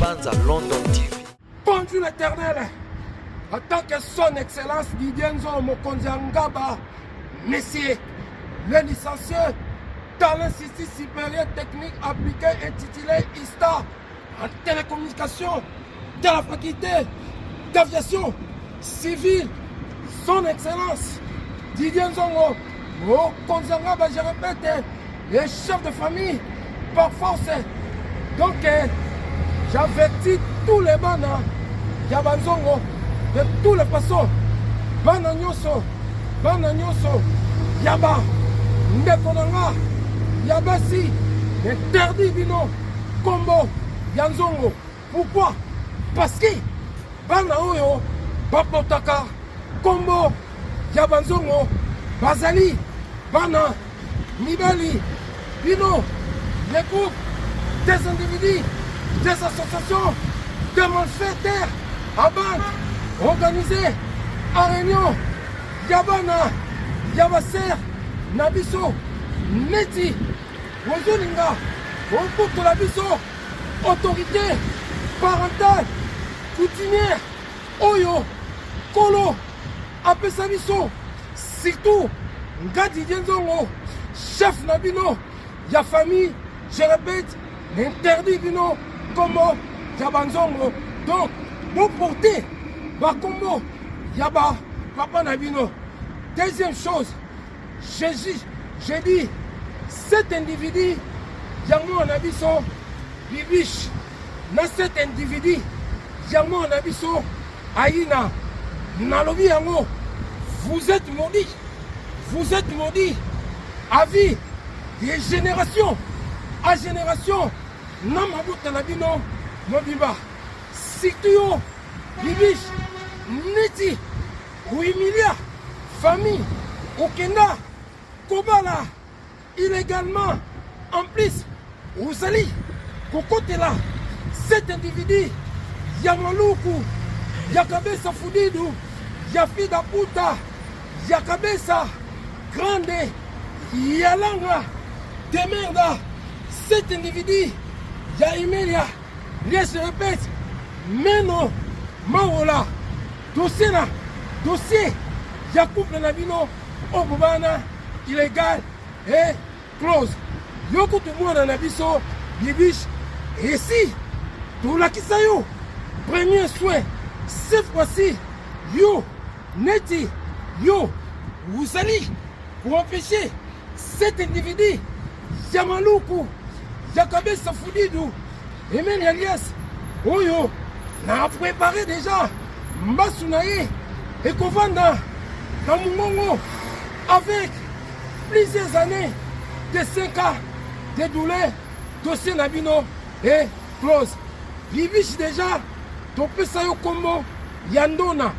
Banza London TV. Bonjour l'éternel. En tant que son excellence Didier Nzolo Mokonzi ya Ngaba, monsieur le licencié dans l'Institut supérieur technique appliqué intitulé ISTA en télécommunication de la faculté d'aviation civile, son excellence Didier Nzongo Mokonzi ya Ngaba, je répète, les chefs de famille par force. Donc, eh, j'avertis tous les bana ya banzongo de toutes les façons, bana nyonso, bana nyonso ya ba ndeko na nga ya basi, interdit bino kombo ya nzongo. Pourquoi? Parce que bana oyo babotaka kombo ya banzongo bazali bana mibali. Bino les groupes des individus, des associations de malfaiteurs à bande organisée en réunion ya bana ya basere na biso, neti bozolinga bobotola biso autorité parentale coutumière oyo kolo apesa biso. Surtout nga Didier Nzongo, chef na bino ya famille, je répète, interdit bino kombo ya banzongo. Donc boporte bakombo ya ba papa na bino. Deuxième chose, Jésus, j'ai dit, cet individu yango na biso bibiche na cet individu yango na biso ayina, nalobi yango, vous êtes maudits, vous êtes maudits à vie, de génération à génération, na mabota na bino mobimba. Surtout yo bibiche, neti ohumilia famille, okenda kobala illégalement, en plus ozali kokotela cet individu ya maluku ya kabesa fudidu ya fida puta ya kabesa grande ya langa de merda, cet individu ya Emilia Lies, répète, meno mawola, dossier na dossier ya couple na bino oyo bobana illégal et close. Yo kutu mwana na biso bibiche, esi tolakisa yo premier soin. Cette fois-ci yo neti yo ozali koempêche cet individu ya maluku ya kabesa fudidu emeli alias oyo na préparé déjà mbasu na ye ekovanda na mongongo avec plusieurs années de 5 ans de douleur. Dossier na bino e close. Bibiche, déjà topesa yo kombo ya ndona,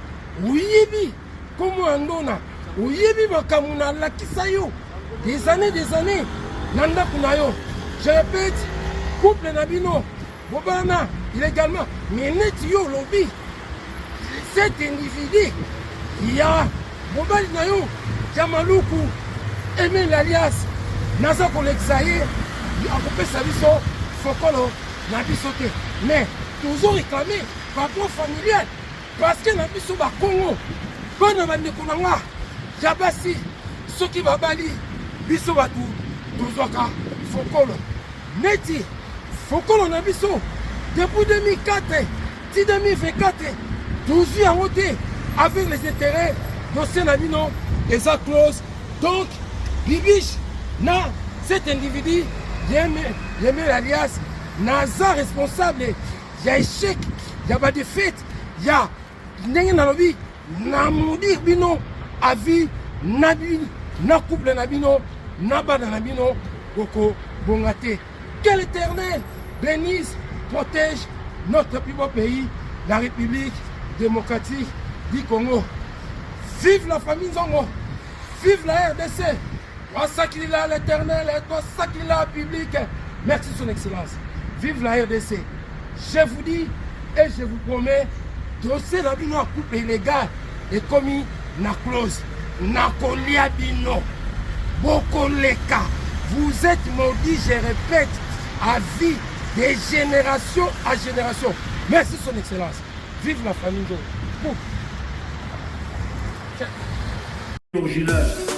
oyebi kombo ya ndona, oyebi makambo nalakisa yo des années, des années na ndako na yo. Je répète, couple na bino bobana illégalement, mais neti yo olobi cet individu ya mobali na yo ya maluku Emile alias, naza kolekisa ye, akopesa biso fokolo na biso te. Mais tozo réclamer badroit familial, parce que na biso bakongo, bana bandeko na nga ya basi soki babali, biso bato tozwaka fokolo. Neti fokolo na biso depuis 2004 ti 2024 tozwi yango te avec les intérêts. Dossier na bino eza close. Donc bibiche na cet individu yemel alias, naza responsable ya échec ya badéfaite ya ndenge nalobi na maudire bino à vie na bino, na couple na bino, na bana na bino, bokobonga te. Que l'Éternel bénisse, protège notre plus beau pays, la République démocratique du Congo. Vive la famille Nzongo, vive la RDC. Wasakilila l'Éternel, Wasakilila public. Merci son excellence. Vive la RDC. Je vous dis et je vous promets, dossier na bino ya couple illégal ekomi na close. Nakolia bino, bokoleka. Vous êtes maudits, je répète, à vie. De génération à génération. Merci son excellence. Vive la famille Nzo. Original.